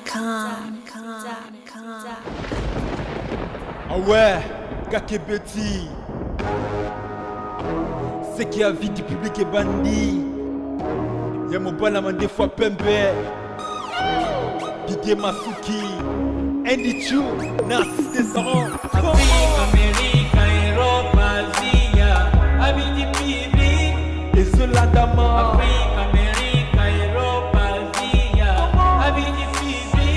Dot.com. Ah ouais, Kakebeti. Ce qui a vie du public est bandit. Ya mobala mandefu pembe. Didier Masuki. Andy Chu. Narcisse Desarons. Afrique, Amérique, Europe, Asia, Abidi Bibi. Ezolandama. Afrique, Amérique, Europe, Asia, Abidi Bibi.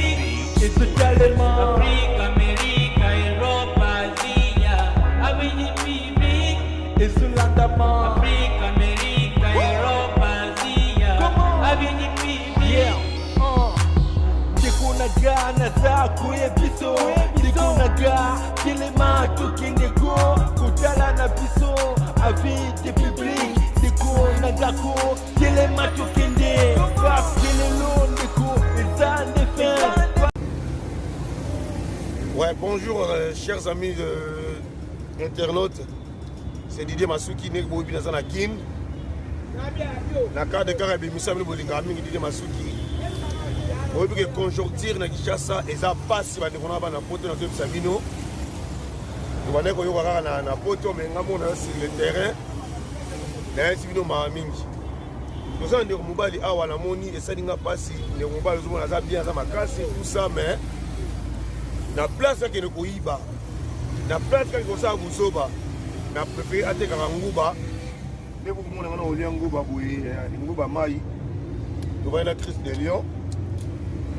Ezotalema. Afrique, Amérique, Europe, Asia, Abidi Bibi. Ezolandama. Afrique, Amérique, Europe, Asia, Abidi Bibi. Yeah. Ndeko na nga naza koyebiso ndeko na nga telema tokende ko kotala na biso avis de public ndeko na nga ko telema tokende parce lelo ndeko eza nde fin. Ouais, bonjour chers amis internautes. C'est Didier Masuki, ndenge boyebi naza na Kin. Na cadre kaka ebimisa bino bolingaka mingi Didier Masuki. Boyebi ke conjoncture na Kinshasa eza pasi, bandeko na bana poto nazoyebisa bino. Tobandaki koyoka kaka na poto, mais nga mona sur le terrain. Nayebisi bino mawa mingi. Toza na ndeko mobali awa, namoni esali nga pasi. Ndeko mobali ozomona aza bien, aza makasi, tout ça, mais na place akende koyiba, na place kaka kosala buzoba, na préféré atekaka nguba. Nde bokomona nga na kolia nguba boye, nguba mai. Tovandi na Christ de Lion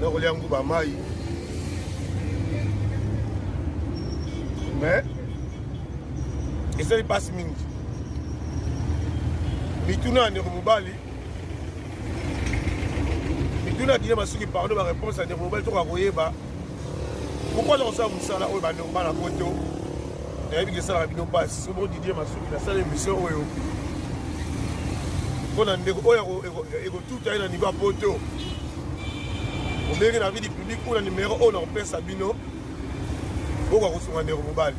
na kolia nguba mai, mais esali mpasi mingi. Mituna ya ndeko mobali, mituna ya Didier Masuki, pardon, baréponse ya ndeko mobali, tokoka koyeba pourquoi aza kosala mosala oyo. Bandeko bana poto, nayebi ke esalaka bino mpasi. Soki Didier Masuki nasala émission oyo mpona ndeko oyo ekotuta ye na niveau ya poto, obenge na vie du public oyo na numero oyo nakopesa bino, okoka kosunga ndeko mobali.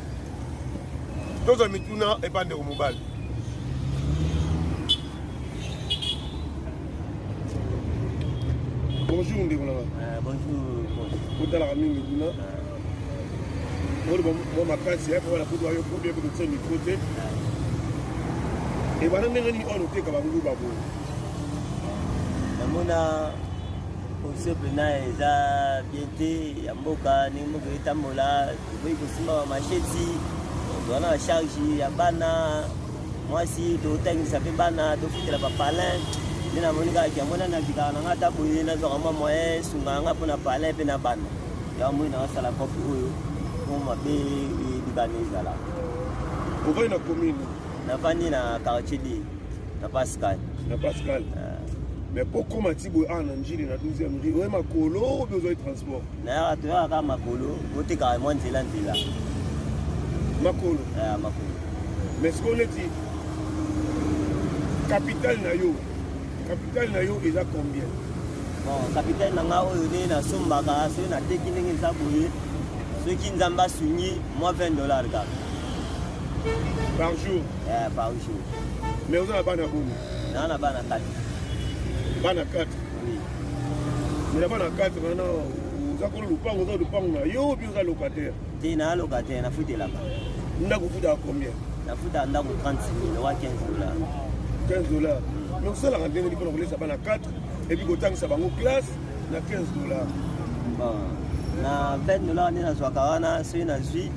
Tozwa mituna epa ndeko mobali. Bonjour ndeko nanga. Bonjour. Otalaka mingi kuna, oloba mwa makasi ya wana poto ayo po bien kotia micro te. Ebana ndenge nini oyo oteka banguba boye? Namona position mpena eza bien te ya mboka, ndenge mboka etambola. Tokoki kosimba bamasheti, toza na bacharge ya bana, mwasi, totangisa mpe bana, tofutela bapalin. Nde namoni kaka yango na navikaka na nga ata boye, nazwaka mwa moyen esunga nga mpo na palin mpe na bana. Yango moi nakasala kope oyo mpo mabe libana ezala. Ovandi na commune? Navandi na quartier D, na Pascal. Na Pascal. Mais mpo koma ti boye awa na Njili na 12e rue, oye makolo obi ozwaki transport? Nayaka, toyaka kaka makolo, otekaka mwa nzela nzela. Makolo? Makolo. Mais sikoyo neti capital na yo, capital na yo eza combien? Bon, capital na nga oyo nde nasombaka, soki nateki ndenge eza boye, soki Nzambe asungi, mwa 20 $ kaka. Par jour? Yeah, par jour. Mais oza na bana boni? Naa na bana 4. Bana 4? Oui. Mais na bana 4 wana, oza kolo lupango, oza lupango na yo obi oza locataire? Te, naa locataire, nafutelaka. Ndako ofutaka combien? Nafutaka ndako 36 000 wa 15 $. 15 $. Mais osalaka ndenge nini mpona kolesa bana 4 et puis kotangisa bango classe na 15 $? Bon, na 20 $ nde nazwaka wana, soki nazwi,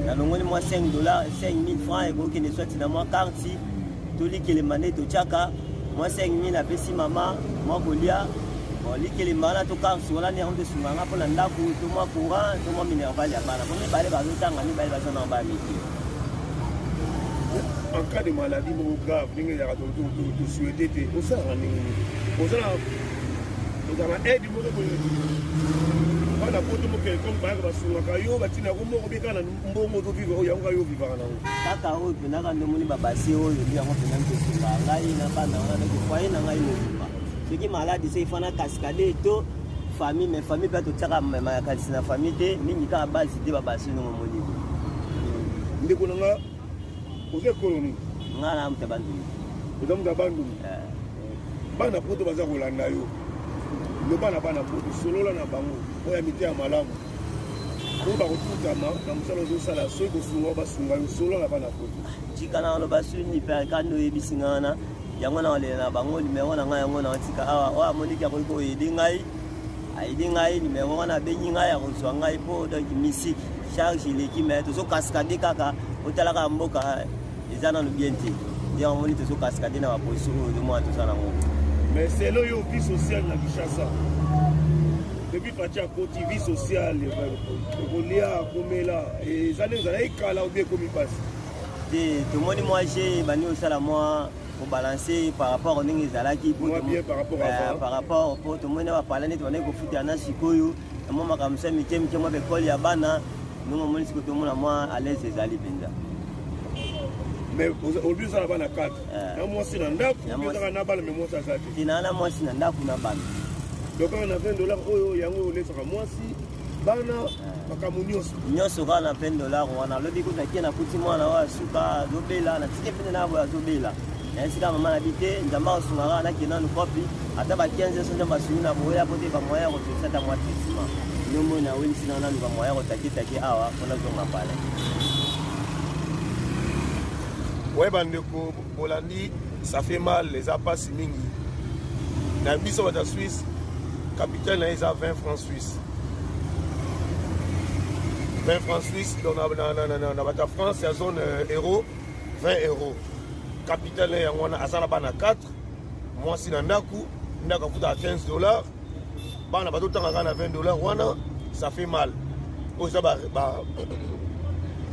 nalongoli mwa 5 $, 5000 francs ekokende swati na mwa carte to likelemba nde totiaka mwa 5000, apesi mama mwa kolia. Bon, likelemba wana to carte wana nde yango tosunganga mpona ndako, to mwa courant, to mwa minerval ya bana, po mibale bazotanga, mibale baza na bana mike. En cas de maladie moko grave ndenge ezalaka, tosouhaite te, osalaka ndenge nini? Ozala na aide moko boye bana poto mokele comme bayaka basungaka yo, batina yango moko beka na mbongo ozovivre oyo, yango kaka yo ovivaka nango? Kaka oyo mpendaka nde omoni babasi oyo nde yango mpenza ntosunga ngai na bana wana, donc foyer na ngai mobimba. Soki maladi, soki fana cascade to famille, mais famille mpe totiaka makanisi na famille te mingi, kaka basi te, babasi ndongo omoni. Ndeko na nga, oza ekolo nini? Ngai na moto ya Bandundu. Oza moto ya Bandundu. Bana poto baza kolanda yo. Loba na bana poto, solola na bango oyo ya miteya malamu oyo bakotutama na mosala ozosala, soki kosunga oyo basunga yo, solola na bana poto. Tika na loba suni pe kando oyebisi nga wana yango na olela na bango numero na ngai yango na otika awa oyo amoniki akoki koyede ngai ayede ngai numero wana abengi ngai akozwa ngai mpo donc misiki charge eleki mais tozo cascade kaka otalaka mboka eza nanu bien te nde omoni tozo cascade na baposition oyo ozomona toza nango. Mais selo yo vie sociale na Kinshasa depuis Fatshi akoti vie sociale kolia komela eza ndenge ezalaki kala obi ekomi mpasi te? Tomoni mwa je ebandi kosala mwa kobalanse par rapport ndenge ezalaki par rapport po tomoni na bapala nde tobandaki kofutela na sikoyo na mwa makambo ya mike mike, mwa bekole ya bana ndenge omoni sikoyo tomona mwa à l'aise ezali mpenza. Mais olobi oza na bana 4 na mwasi na ndako, ozaka na bana mais mwasi aza te? Te, naa na mwasi na ndako na bana. Donc kaka na 20 $ oyo yango olesaka mwasi, bana, makambo nyonso? Nyonso kaka na 20 $ wana. Alobi kutu nakie nakuti mwana oyo asuka azobela, natiki pene na boye azobela na esika mama na bi te. Nzambe akosunga kaka, nakende nanu kopi ata ba 15 so nzambe asungi na boya po te bamoyen ya kotokisa ata mwa traitement ndombo nawelisi na naluka moyen ya kotaketake awa mpo nazonga palais. Ouais, bandeko bolandi, ça fait mal, eza mpasi mingi na biso bato ya Suisse. Capital na ye eza 20 francs suisse, 20 francs suisse. Donc na bato ya France ya zone euro, 20 € capital na ye yango wana. Aza na bana 4, mwasi na ndako, ndako afutaka 15 $, bana bazotanga kaka na 20 $ wana. Ça fait mal. Oyo eza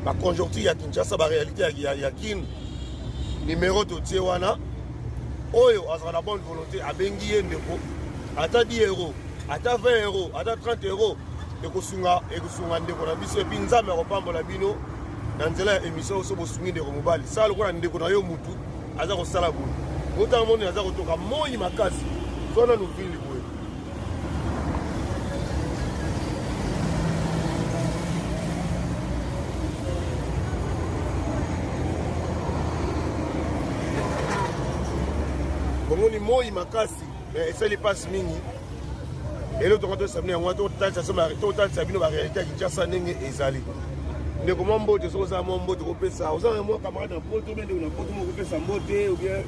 baconjoncture ya Kinshasa, baréalité ya Kin. Numero totie wana, oyo azala na bonne volonté abengi ye ndeko, ata 10 €, ata 20 €, ata 30 €, ekosunga, ekosunga ndeko na biso. Et puis Nzambe akopambola bino na nzela ya émission oyo. So bosungi ndeko mobali, sala lokola ndeko na yo mutu aza kosala boye. Otanga moni aza kotoka moi makasi, so nanu ville boye. Bomoni moi makasi, mais esali mpasi mingi. Elo tonga tosabini yango, totalisa bino baréalité ya Kinshasa ndenge ezali. Ndeko, mwa mbote soki ozala mwa mbote kopesa, oza na mwa camarade na poto, bien ndeko na poto moko kopesa mbote ou bien?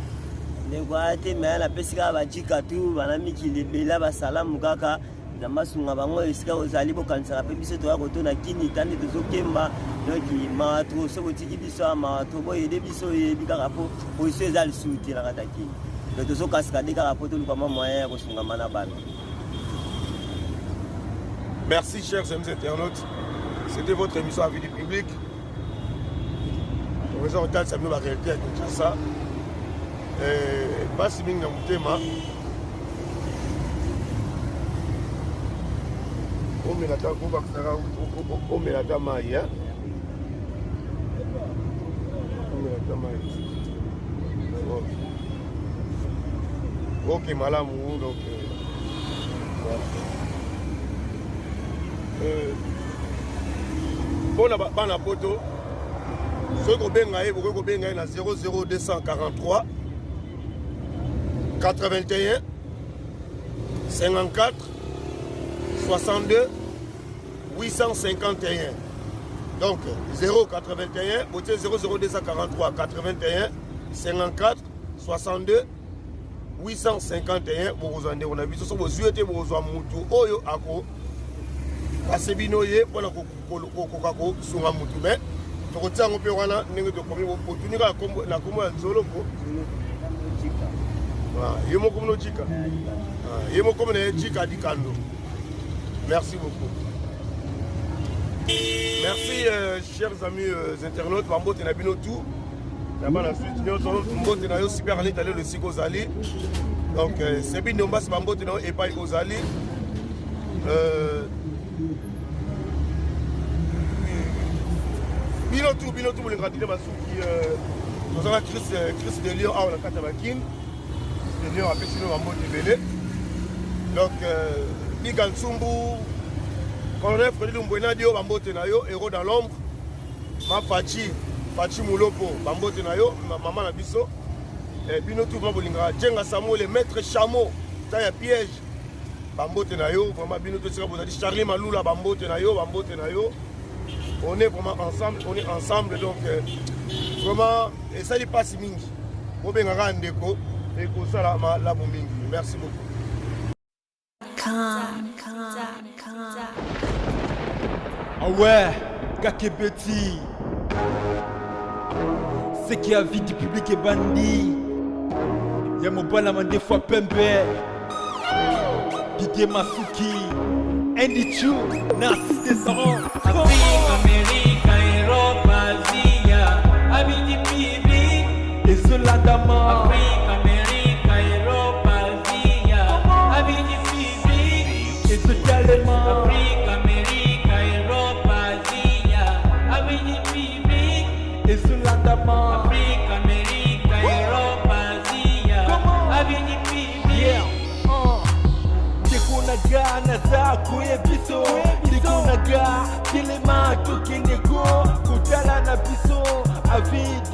Ndeko aya te, me napesi kaka bajika tu bana mikili ebele basalamu kaka. Nzambe asunga bango esika ozali. Bokanisaka mpe biso toya kotona kini ta nde tozokemba. Donc mawa trop soki otiki biso ya mawa trop. Boyede biso, oyebi kaka mpo position eza lisusu te na kati ya kini. Donc tozokaskade kaka mpo toluka mwa moyen ya kosungama na bana. Merci, chers amis internautes. C'était votre émission Avis du public. Toza kotalisa bino baréalité ya Kinshasa. Mpasi mingi na motema. Omela ta, obakisaka, omela ta mai, omela ta mai. Ok, malamu. Donc voilà. Mpona bana poto, soki kobenga ye, bokoki kobenga ye na 00243 81 54 62 851. Donc 081, botie 00243 81 54 62 851, bokozwa ndeko na biso. So bozwi ete bokozwa mutu oyo ako pase bino ye mpona kokoka kosunga mutu. Mais tokotia yango mpe wana ndenge tokomi. Botuni kaka na nkombo ya Nzoloko, ye moko mino Jika, ye moko na ye Jika Dikando. Merci beaucoup, merci chers amis internautes. Bambote na bino tout na bana suite nyonso. Mbote na yo super anita lelo esika ozali. Donc Sebi Ndombasi, bambote na yo epai ozali. Bino tu, bino tu bolingaka dine basuki. Tozala Chris de Lion awa na kati ya bakine. De Lion apesi bino bambote ebele. Donc Mika Nsumbu, colonel Fredi Lumbwenadi oyo, bambote na yo. Héros dans l'ombre, ma Faci, Faci Mulopo, bambote na yo mama na biso. Bino tu vraiment bolingaka Jenga Samuel, maître chameau ta ya piège. Bambote na yo vraiment bino to esika bozali. Charlie Malula, bambote na yo, bambote na yo. On est vraiment ensemble, on est ensemble. Donc vraiment esali mpasi mingi. Bobengaka ndeko, ekosala malamu mingi. Merci beaucoup. Com, com, com. Ah ouais, Kakebeti. Ce qui avis du public est bandit. Ya mobala mandefu pembe. Didier Masuki. Andy Chu. Narcisse Desarans. Afrique, Amérique, Europe, Asia, avis du public. Ezolandama. Afrique, Amérique, Europe, Asia, avis du public. Ezotalema. Afrique, Amérique, Europe, Asia, avis du public. Ezolandama. Afrique, Amérique, Europe, Asia, avis du public. Yeah. Ndeko na nga, naza koyebiso. Ndeko na nga, telema, tokende ko kotala na biso avis.